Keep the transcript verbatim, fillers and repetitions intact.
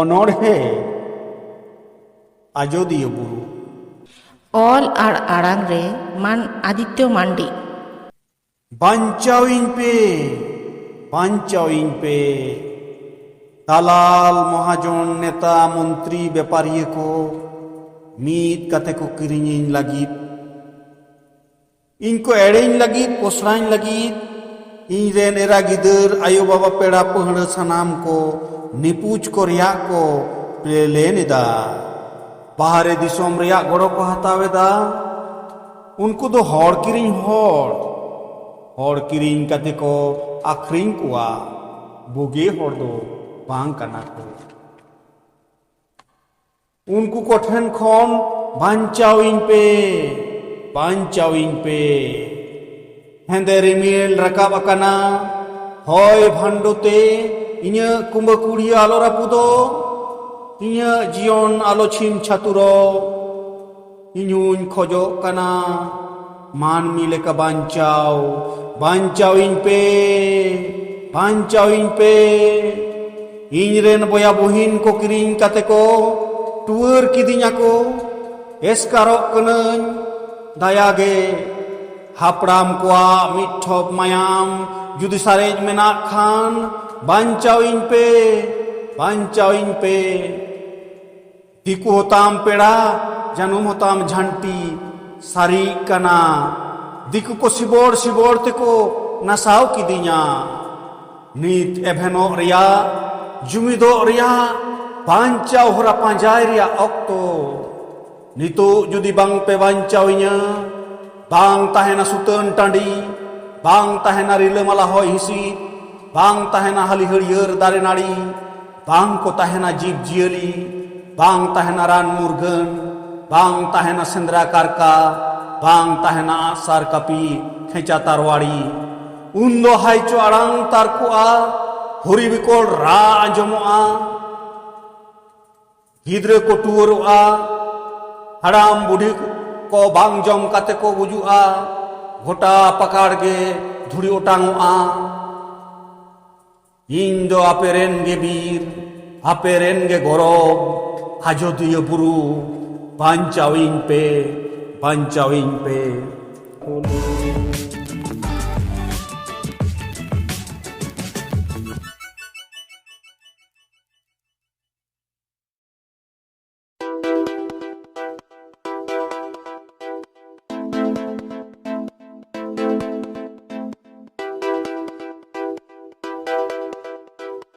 ᱚᱱᱚᱬᱦᱮ ᱟᱡᱚᱫᱤᱭᱟᱹ ᱵᱩᱨᱩ᱾ ᱚᱞ ᱟᱨ ᱟᱲᱟᱝ ᱨᱮ ᱢᱟᱱ ᱟᱫᱤᱛᱭᱚ ᱢᱟᱱᱰᱤ᱾ ᱵᱟᱧᱪᱟᱣᱤᱧ ᱯᱮ, ᱵᱟᱧᱪᱟᱣᱤᱧ ᱯᱮ᱾ ᱫᱟᱞᱟᱞ, ᱢᱚᱦᱟᱡᱚᱱ, ᱱᱮᱛᱟ, ᱢᱚᱱᱛᱨᱤ, ᱵᱮᱯᱟᱨᱤᱭᱟᱹ ᱠᱚ ᱢᱤᱫ ᱠᱟᱛᱮ ᱠᱚ ᱠᱤᱨᱤᱧᱤᱧ ᱞᱟᱹᱜᱤᱫ᱾ ᱤᱧ ᱠᱚ ᱮᱲᱮᱧ ᱞᱟᱹᱜᱤᱫ, ᱯᱚᱥᱲᱟᱧ ᱞᱟᱹᱜᱤᱫ, ᱤᱧ ᱨᱮᱱ ᱮᱨᱟ ᱜᱤᱫᱟᱹᱨ, ᱟᱭᱳ ᱵᱟᱵᱟ, ᱯᱮᱲᱟ ᱯᱟᱹᱦᱲᱟᱹ ᱥᱟᱱᱟᱢ ᱠᱚ ᱱᱤᱯᱩᱡ ᱠᱚ ᱨᱮᱭᱟᱜ ᱠᱚ ᱯᱞᱮᱱ ᱮᱫᱟ᱾ ᱵᱟᱦᱨᱮ ᱫᱤᱥᱚᱢ ᱨᱮᱭᱟᱜ ᱜᱚᱲᱚ ᱠᱚ ᱦᱟᱛᱟᱣ ᱮᱫᱟ᱾ ᱩᱱᱠᱩ ᱫᱚ ᱦᱚᱲ ᱠᱤᱨᱤᱧ ᱦᱚᱲ, ᱦᱚᱲ ᱠᱤᱨᱤᱧ ᱠᱟᱛᱮ ᱠᱚ ᱟᱠᱷᱨᱤᱧ ᱠᱚᱣᱟ᱾ ᱵᱩᱜᱤ ᱦᱚᱲ ᱫᱚ ᱵᱟᱝ ᱠᱟᱱᱟ ᱠᱚ᱾ ᱩᱱᱠᱩ ᱠᱚ ᱴᱷᱮᱱ ᱠᱷᱚᱱ ᱵᱟᱧᱪᱟᱣᱤᱧ ᱯᱮ, ᱵᱟᱧᱪᱟᱣᱤᱧ ᱯᱮ᱾ ᱦᱮᱸᱫᱮ ᱨᱤᱢᱤᱞ ᱨᱟᱠᱟᱵ ᱟᱠᱟᱱᱟ, ᱦᱚᱭ ᱵᱷᱟᱱᱰᱚ ᱛᱮ ᱤᱧᱟᱹᱜ ᱠᱩᱢᱵᱟᱹ ᱠᱩᱲᱤᱭᱟᱹ ᱟᱞᱚ ᱨᱟᱹᱯᱩᱫᱚᱜ, ᱤᱧᱟᱹᱜ ᱡᱤᱭᱚᱱ ᱟᱞᱚ ᱪᱷᱤᱢ ᱪᱷᱟᱹᱛᱩᱨᱚᱜ᱾ ᱤᱧ ᱦᱚᱸᱧ ᱠᱷᱚᱡᱚᱜ ᱠᱟᱱᱟ ᱢᱟᱹᱱᱢᱤ ᱞᱮᱠᱟ ᱵᱟᱧᱪᱟᱣ, ᱵᱟᱧᱪᱟᱣᱤᱧ ᱯᱮ, ᱵᱟᱧᱪᱟᱣᱤᱧ ᱯᱮ᱾ ᱤᱧ ᱨᱮᱱ ᱵᱚᱭᱟ ᱵᱩᱦᱤᱱ ᱠᱚ ᱠᱤᱨᱤᱧ ᱠᱟᱛᱮ ᱠᱚ ᱴᱩᱣᱟᱹᱨ ᱠᱤᱫᱤᱧᱟ ᱠᱚ᱾ ᱮᱥᱠᱟᱨᱚᱜ ᱠᱟᱹᱱᱟᱹᱧ, ᱫᱟᱭᱟ ᱜᱮ᱾ ᱦᱟᱯᱲᱟᱢ ᱠᱚᱣᱟᱜ ᱢᱤᱫ ᱴᱷᱚᱯ ᱢᱟᱭᱟᱢ ᱡᱩᱫᱤ ᱥᱟᱨᱮᱡ ᱢᱮᱱᱟᱜ ᱠᱷᱟᱱ, ᱵᱟᱧᱪᱟᱣᱤᱧ ᱯᱮ, ᱵᱟᱧᱪᱟᱣᱤᱧ ᱯᱮ᱾ ᱫᱤᱠᱩ ᱦᱚᱸᱛᱟᱢ ᱯᱮᱲᱟ, ᱡᱟᱹᱱᱩᱢ ᱦᱚᱸᱛᱟᱢ ᱡᱷᱟᱱᱴᱤ ᱥᱟᱹᱨᱤᱜ ᱠᱟᱱᱟ᱾ ᱫᱤᱠᱩ ᱠᱚ ᱥᱤᱵᱚᱲ ᱥᱤᱵᱚᱲ ᱛᱮᱠᱚ ᱱᱟᱥᱟᱣ ᱠᱤᱫᱤᱧᱟ᱾ ᱱᱤᱛ ᱮᱵᱷᱮᱱᱚᱜ ᱨᱮᱭᱟᱜ, ᱡᱩᱢᱤᱫᱚᱜ ᱨᱮᱭᱟᱜ, ᱵᱟᱧᱪᱟᱣ ᱦᱚᱨᱟ ᱯᱟᱸᱡᱟᱭ ᱨᱮᱭᱟᱜ ᱚᱠᱛᱚ᱾ ᱱᱤᱛᱚᱜ ᱡᱩᱫᱤ ᱵᱟᱝ ᱯᱮ ᱵᱟᱧᱪᱟᱣᱤᱧᱟ, ᱵᱟᱝ ᱛᱟᱦᱮᱱᱟ ᱥᱩᱛᱟᱹᱱ ᱴᱟᱺᱰᱤ, ᱵᱟᱝ ᱛᱟᱦᱮᱱᱟ ᱨᱤᱞᱟᱹᱢᱟᱞᱟ ᱦᱚᱭ ᱦᱤᱸᱥᱤᱫ, ᱵᱟᱝ ᱛᱟᱦᱮᱱᱟ ᱦᱟᱹᱞᱤ ᱦᱟᱹᱲᱭᱟᱹᱨ ᱫᱟᱨᱮ ᱱᱟᱹᱲᱤ, ᱵᱟᱝ ᱠᱚ ᱛᱟᱦᱮᱱᱟ ᱡᱤᱵᱽ ᱡᱤᱭᱟᱹᱞᱤ, ᱵᱟᱝ ᱛᱟᱦᱮᱱᱟ ᱨᱟᱱ ᱢᱩᱨᱜᱟᱹᱱ, ᱵᱟᱝ ᱛᱟᱦᱮᱱᱟ ᱥᱮᱸᱫᱽᱨᱟ ᱠᱟᱨᱠᱟ, ᱵᱟᱝ ᱛᱟᱦᱮᱱᱟ ᱟᱜᱼᱥᱟᱨ ᱠᱟᱹᱯᱤ, ᱠᱷᱮᱸᱪᱟ ᱛᱟᱨᱣᱟᱲᱤ᱾ ᱩᱱᱫᱚ ᱦᱟᱭᱪᱚ ᱟᱲᱟᱝ ᱛᱟᱨᱠᱚᱜᱼᱟ, ᱦᱩᱨᱤ ᱵᱤᱠᱚᱲ ᱨᱟᱜ ᱟᱸᱡᱚᱢᱚᱜᱼᱟ᱾ ᱜᱤᱫᱽᱨᱟᱹ ᱠᱚ ᱴᱩᱣᱟᱹᱨᱚᱜᱼᱟ, ᱦᱟᱲᱟᱢ ᱵᱩᱰᱷᱤ ᱠᱚ ᱵᱟᱝ ᱡᱚᱢ ᱠᱟᱛᱮ ᱠᱚ ᱜᱩᱡᱩᱜᱼᱟ, ᱜᱚᱴᱟ ᱯᱟᱠᱟᱲ ᱜᱮ ᱫᱷᱩᱲᱤ ᱚᱴᱟᱝᱚᱜᱼᱟ᱾ ᱤᱧ ᱫᱚ ᱟᱯᱮ ᱨᱮᱱ ᱜᱮ ᱵᱤᱨ, ᱟᱯᱮ ᱨᱮᱱ ᱜᱮ ᱜᱚᱨᱚᱵ ᱟᱡᱚᱫᱤᱭᱟᱹ ᱵᱩᱨᱩ, ᱵᱟᱧᱪᱟᱣᱤᱧ ᱯᱮ, ᱵᱟᱧᱪᱟᱣᱤᱧ ᱯᱮ᱾